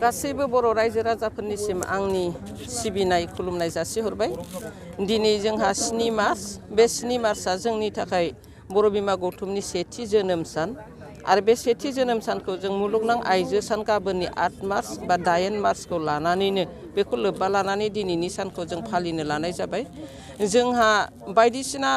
गासैबो बर' रायजो राजाफोरनिसिम आंनि सिबिनाय खुलुमनाय जासिहरबाय। दिनै जोंहा 7 मार्च, बे 7 मार्चआ जोंनि थाखाय बर' बिमा गौथुमनि सेथि जोनोम सान आरो बे सेथि जोनोम सानखौ जों मुलुगनां आइजो सान गाबोननि 8 मार्च बा 8 मार्चखौ लानानैनो बेखौ लोब्बा लानानै दिनैनि सानखौ जों फालिनो लानाय जाबाय। जोंहा बायदिसिना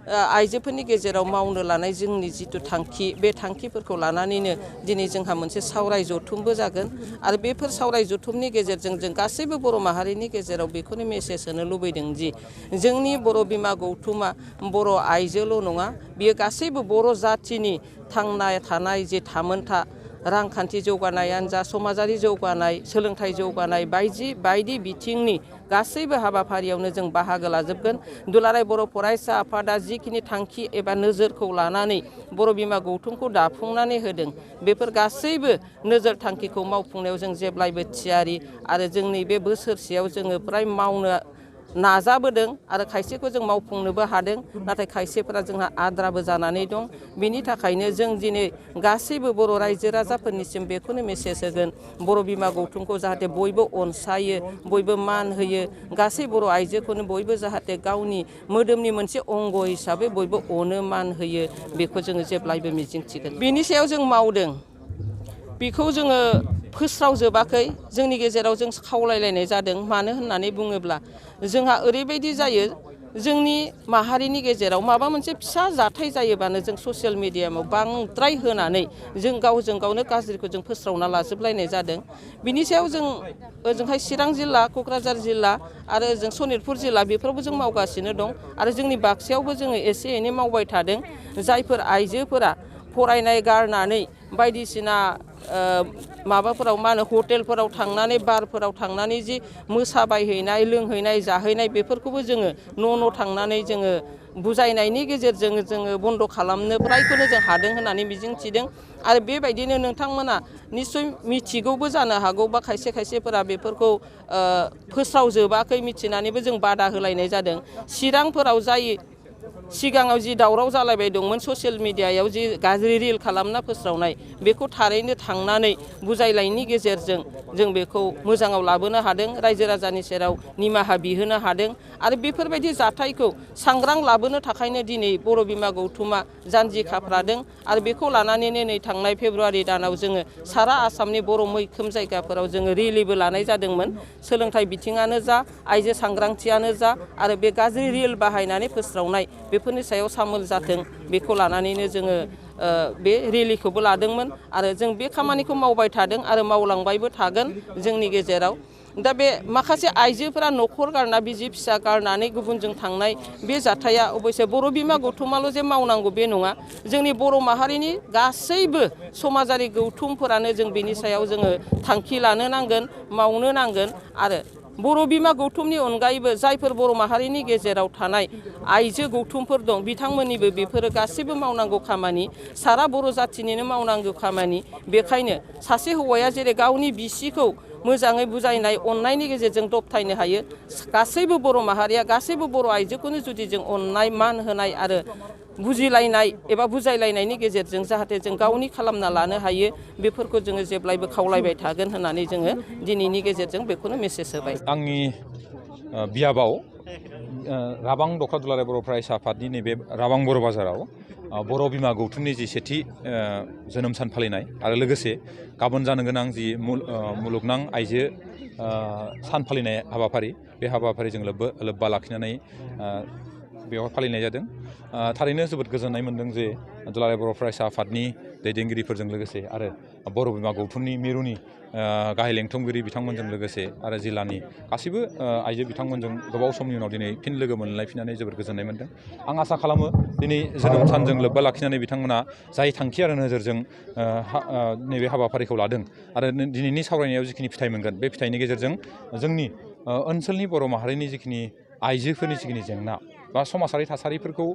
आइजोफोरनि गेजेराव मावनो लानाय जोंनि जिथु थांखि, बे थांखिफोरखौ लानानैनो दिनै जोंहा मोनसे सावराय जथुमबो जागोन आरो बेफोर सावराय जथुमनि गेजेरजों जों गासैबो बर' माहारिनि गेजेराव बेखौनो मेसेज होनो लुबैदों दि जोंनि बर' बिमा गौथुमा बर' आइजोल' नङा, बियो गासैबो बर' जाथिनि थांना थानाय जे थामोनथा, रांखान्थि जौगानायानो जा, समाजारि जौगानाय, सोलोंथाइ जौगानाय बायदि बिथिंनि गासैबो हाबाफारियावनो जों बाहागो लाजोबगोन। दुलाराय बर' फरायसा आफादा जिखिनि थांखि एबा नोजोरखौ लानानै बर' बिमा गौथुमखौ दाफुंनानै होदों, बेफोर गासैबो नोजोर थांखिखौ मावफुंनायाव जों जेब्लायबो थियारि आरो जोंनि बे बोसोरसेयाव जोङो फ्राय मावनो नाजाबोदों आरो खायसेखौ जों मावफुंनोबो हादों, नाथाय खायसेफोरा जोंहा आद्राबो जानानै दं। बिनि थाखायनो जों दिनै गासैबो बर' रायजो राजाफोरनिसिम बेखौनो मेसेज होगोन, बर' बिमा गौथुमखौ जाहाथे बयबो अनसायो, बयबो मान होयो, गासै बर' आइजोखौनो बयबो जाहाथे गावनि मोदोमनि मोनसे अंग हिसाबै बयबो अनो, मान होयो, बेखौ जोङो जेब्लायबो मिजिंथिगोन। बेनि सायाव जों मावदों, बेखौ जोङो फोस्रावजोबाखै, जोंनि गेजेराव जों खावलायलायनाय जादों। मानो होननानै बुङोब्ला जोंहा ओरैबायदि जायो, जोंनि माहारिनि गेजेराव माबा मोनसे फिसा जाथाय जायोबानो जों ससियेल मिडियायाव बांद्राय होनानै जों गावजों गावनो गाज्रिखौ जों फोस्रावना लाजोबलायनाय जादों। बिनि सायाव जों ओजोंहाय चिरां जिल्ला, क'क्राझार जिल्ला आरो ओजों सनितपुर जिल्ला बेफोरावबो जों मावगासिनो दं आरो जोंनि बाक्सायावबो जोङो एसे एनै मावबाय थादों। जायफोर आइजोफोरा फरायनाय गारनानै बायदिसिना माबाफोराव मा होनो हटेलफोराव थांनानै, बारफोराव थांनानै जि मोसाबायहैनाय, लोंहैनाय, जाहैनाय, बेफोरखौबो जोङो न' थांनानै जोङो बुजायनायनि गेजेरजों जोङो बन्द' खालामनो फ्रायखौनो जों हादों होननानै मिजिंथिदों। आरो बेबायदिनो नोंथांमोना निस्सय मिथिगौबो जानो हागौ बा खायसे खायसेफोरा बेफोरखौ फोस्रावजोबाखै मिथिनानैबो जों बादा होलायनाय जादों। चिरांफोराव जाय सिगाङाव जि दावराव जालायबाय दंमोन ससियेल मिडियायाव जि गाज्रि रिल खालामना फोस्रावनाय, बेखौ थारैनो थांनानै बुजायलायनायनि गेजेरजों जों बेखौ मोजाङाव लाबोनो हादों, रायजो राजानि सेराव निमाहा बिहोनो हादों आरो बेफोरबायदि जाथायखौ सांग्रां लाबोनो थाखायनो दिनै बर' बिमा गौथुमा जानजि खाफ्रादों आरो बेखौ लानानैनो नै थांनाय फेब्रुवारि दानाव जोङो सारा आसामनि बर' मैखोम जायगाफोराव जोङो रेलिबो लानाय जादोंमोन। सोलोंथाइ बिथिङानो जा, आइजो सांग्रांथियानो जा आरो बे गाज्रि रिल बाहायनानै फोस्रावनाय, बेफोरनि सायाव सामोल जाथों, बेखौ लानानैनो जोङो बे रेलिखौबो लादोंमोन आरो जों बे खामानिखौ मावबाय थादों आरो मावलांबायबो थागोन जोंनि गेजेराव। दा बे माखासे आइजोफोरा न'खर गारना, बिसि फिसा गारनानै गुबुनजों थांनाय, बे जाथाया अबयसे बर' बिमा गौथुमाल' जे मावनांगौ बे नङा, जोंनि बर' माहारिनि गासैबो समाजारि गौथुमफोरानो जों बेनि सायाव जोङो थांखि लानो नांगोन, मावनो नांगोन आरो बर' बिमा गौथुमनि अनगायैबो जायफोर बर' माहारिनि गेजेराव थानाय आइजो गौथुमफोर दं, बिथांमोननिबो बेफोरो गासैबो मावनांगौ खामानि, सारा बर' जाथिनिनो मावनांगौ खामानि। बेखायनो सासे हौवाया जेरै गावनि बिसिखौ मोजाङै बुजायनाय, अननायनि गेजेरजों दबथायनो हायो, गासैबो बर' माहारिया गासैबो बर' आइजोखौनो जुदि जों अननाय, मान होनाय आरो बुजिलायनाय एबा बुजायलायनायनि गेजेरजों जाहाथे जों गावनि खालामना लानो हायो, बेफोरखौ जोङो जेब्लायबो खावलायबाय थागोन होननानै जोङो दिनैनि गेजेरजों बेखौनो मेसेज होबाय। आंनि बियाबाव राबां दख्ला दुलाराय बर' फरायसा आफादनि नैबे राबां बर' बाजाराव बर' बिमा गौथुमनि जि सेथि जोनोम सान फालिनाय आरो लोगोसे गाबोन जानो गोनां जि मुलुगनां आइजो सान फालिनाय हाबाफारि, बे हाबाफारिजों लोब्बा लाखिनानै बेवहाय फालिनाय जादों। थारैनो जोबोद गोजोननाय मोन्दों जे दुलाराय बर' फरायसा आफादनि दैदेनगिरिफोरजों लोगोसे आरो बर' बिमा गौथुमनि मिरुनि गाहाय लेंथुमगिरि बिथांमोनजों लोगोसे आरो जिल्लानि गासैबो आइजो बिथांमोनजों गोबाव समनि उनाव दिनै फिन लोगो मोनलायफिननानै जोबोद गोजोननाय मोन्दों। आं आसा खालामो दिनै जोनोम सानजों लोब्बा लाखिनानै बिथांमोना जाय थांखि आरो नोजोरजों नैबे हाबाफारिखौ लादों आरो दिनैनि सावरायनायाव जिखिनि फिथाइ मोनगोन, बे फिथाइनि गेजेरजों जोंनि ओनसोलनि बर' माहारिनि जिखिनि आइजोफोरनि जिखिनि जेंना, बा समाजारि थासारिफोरखौ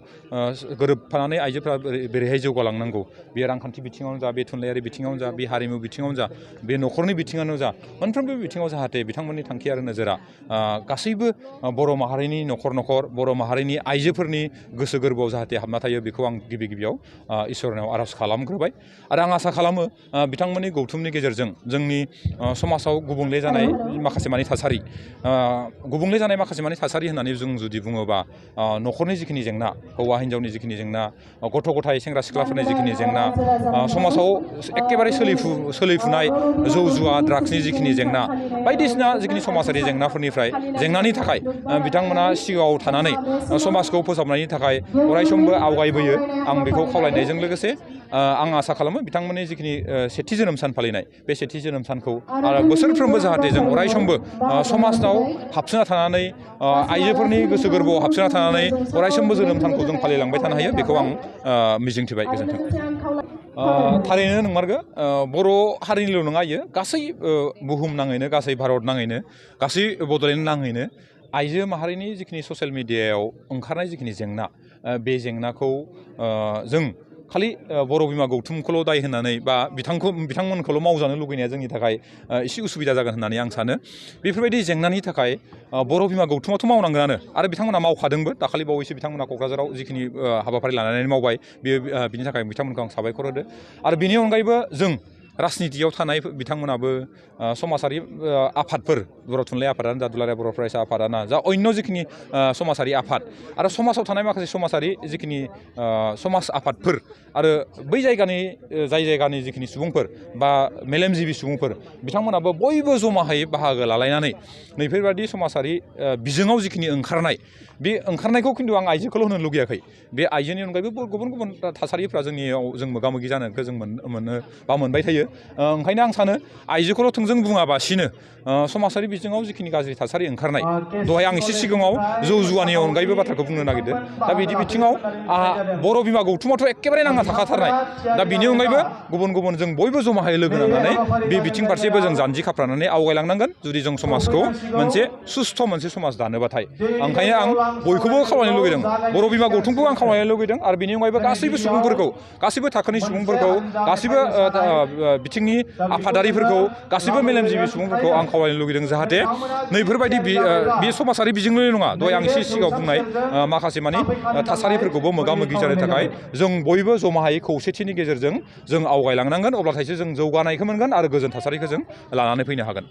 गोरोबफानानै आइजोफोरा बोरैहाय जौगालांनांगौ, बे रांखान्थि बिथिङावनो जा, बे थुनलाइयारि बिथिङावनो जा, बे हारिमु बिथिङावनो जा, बे न'खरनि बिथिङावनो जा, मोनफ्रोमबो बिथिङाव जाहाथे बिथांमोननि थांखि आरो नोजोरा गासैबो बर' माहारिनि न'खर न'खर, बर' माहारिनि आइजोफोरनि गोसो गोरबोआव जाहाथे हाबना थायो, बेखौ आं गिबियाव इसोरनाव आर'ज खालामग्रोबाय। आरो आं आसा खालामो बिथांमोननि गौथुमनि गेजेरजों जोंनि समाजाव गुबुंले जानाय माखासे मानि थासारि, गुबुंले जानाय माखासे मानि थासारि होननानै जों जुदि बुङोबा न'खरनि जिखिनि जेंना, हौवा हिन्जावनि जिखिनि जेंना, गथ' गथाय सेंग्रा सिख्लाफोरनि जिखिनि जेंना, समाजाव एखेबारे सोलिफुनाय जौ जुवा ड्राग्सनि जिखिनि जेंना, बायदिसिना जिखिनि समाजारि जेंनानि थाखाय बिथांमोना सिगाङाव थानानै समाजखौ फोसाबनायनि थाखाय अरायसमबो आवगायबोयो। आं बेखौ खावलायनायजों लोगोसे आं आसा खालामो बिथांमोननि जिखिनि सेथि जोनोम सान फालिनाय, बे सेथि जोनोम सानखौ बोसोरफ्रोमबो जाहाथे जों अरायसमबो समाजाव हाबसोना थानानै, आइजोफोरनि गोसो गोरबोआव हाबसोना थानानै अरायसमबो जोनोम सानखौ जों फालिलांबाय थानो हायो, बेखौ आं मिजिंथिबाय। गोजोन्थों। थारैनो नंमारगौ, बर' हारिनिल' नङा, इयो गासै बुहुम नाङैनो, गासै भारत नाङैनो, गासै बड'लेण्ड नाङैनो आइजो माहारिनि जिखिनि ससियेल मिडियायाव ओंखारनाय जिखिनि जेंना, बे जेंनाखौ जों खालि बर' बिमा गौथुमखौल' दाय होननानै बा बिथांमोनखौल' मावजानो लुगैनाया जोंनि थाखाय एसे उसुबिदा जागोन होननानै आं सानो। बेफोरबायदि जेंनानि थाखाय बर' बिमा गौथुमाथ' मावनांगोनानो, आरो बिथांमोना मावखादोंबो। दाखालि बावैसो बिथांमोना क'क्राझाराव जिखिनि हाबाफारि लानानै मावबाय, बिनि थाखाय बिथांमोनखौ आं साबायखर होदो। आरो बिनि अनगायैबो जों राजनितियाव थानाय बिथांमोनाबो समाजारि आफादफोर, बर' थुनलाइ आफादानो जा, दुलाराय बर' फरायसा आफादानो जा, अन्य जिखिनि समाजारि आफाद आरो समाजाव थानाय माखासे समाजारि जिखिनि समाज आफादफोर, आरो बै जायगानि जिखिनि सुबुंफोर बा मेलेमजिबि सुबुंफोर, बिथांमोनाबो बयबो जमायै बाहागो लालायनानै नैफोरबायदि समाजारि बिजोङाव जिखिनि ओंखारनाय, बे ओंखारनायखौ खिन्थु आं आइजोखौल' होनो लुगैयाखै। बे आइजोनि अनगायैबो गुबुन गुबुन थासारिफ्रा जोंनियाव जों मोगा मोगि जानायखौ जों मोनो बा मोनबाय थायो। ओंखायनो आं सानो आइजोखौल' थोंजों बुङाबासिनो समाजारि बिजोङाव जिखिनि गाज्रि थासारि ओंखारनाय, दहाय आं एसे सिगाङाव जौ जुवानि अनगायैबो बाथ्राखौ बुंनो नागिरदों। दा बिदि बिथिङाव बर' बिमा गौथुमाथ' एखेबारे नांना थाखाथारनाय। दा बिनि अनगायैबो गुबुन जों बयबो जमायै लोगो नांनानै बे बिथिं फारसेबो जों जानजि खाफ्रानानै आवगायलांनांगोन, जुदि जों समाजखौ मोनसे सुस्थ' मोनसे समाज दानोबाथाय। ओंखायनो आं बयखौबो खावलायनो लुगैदों, बर' बिमा गौथुमखौ आं खावलायनो लुगैदों, आरो बिनि अनगायैबो गासैबो सुबुंफोरखौ, गासैबो थाखोनि सुबुंफोरखौ, गासैबो बिथिंनि आफादारिफोरखौ, गासैबो मेलेमजिबि सुबुंफोरखौ आं खावलायनो लुगैदों, जाहाथे नैफोरबायदि बे समाजारि बिजोंल' नङा, दहाय आं एसे सिगाङाव बुंनाय माखासे मानि थासारिफोरखौबो मोगा मोगि जानो थाखाय जों बयबो जमायै खौसेथिनि गेजेरजों जों आवगायलांनांगोन। अब्लाथायसो जों जौगानायखौ मोनगोन आरो गोजोन थासारिखौ जों लानानै फैनो हागोन।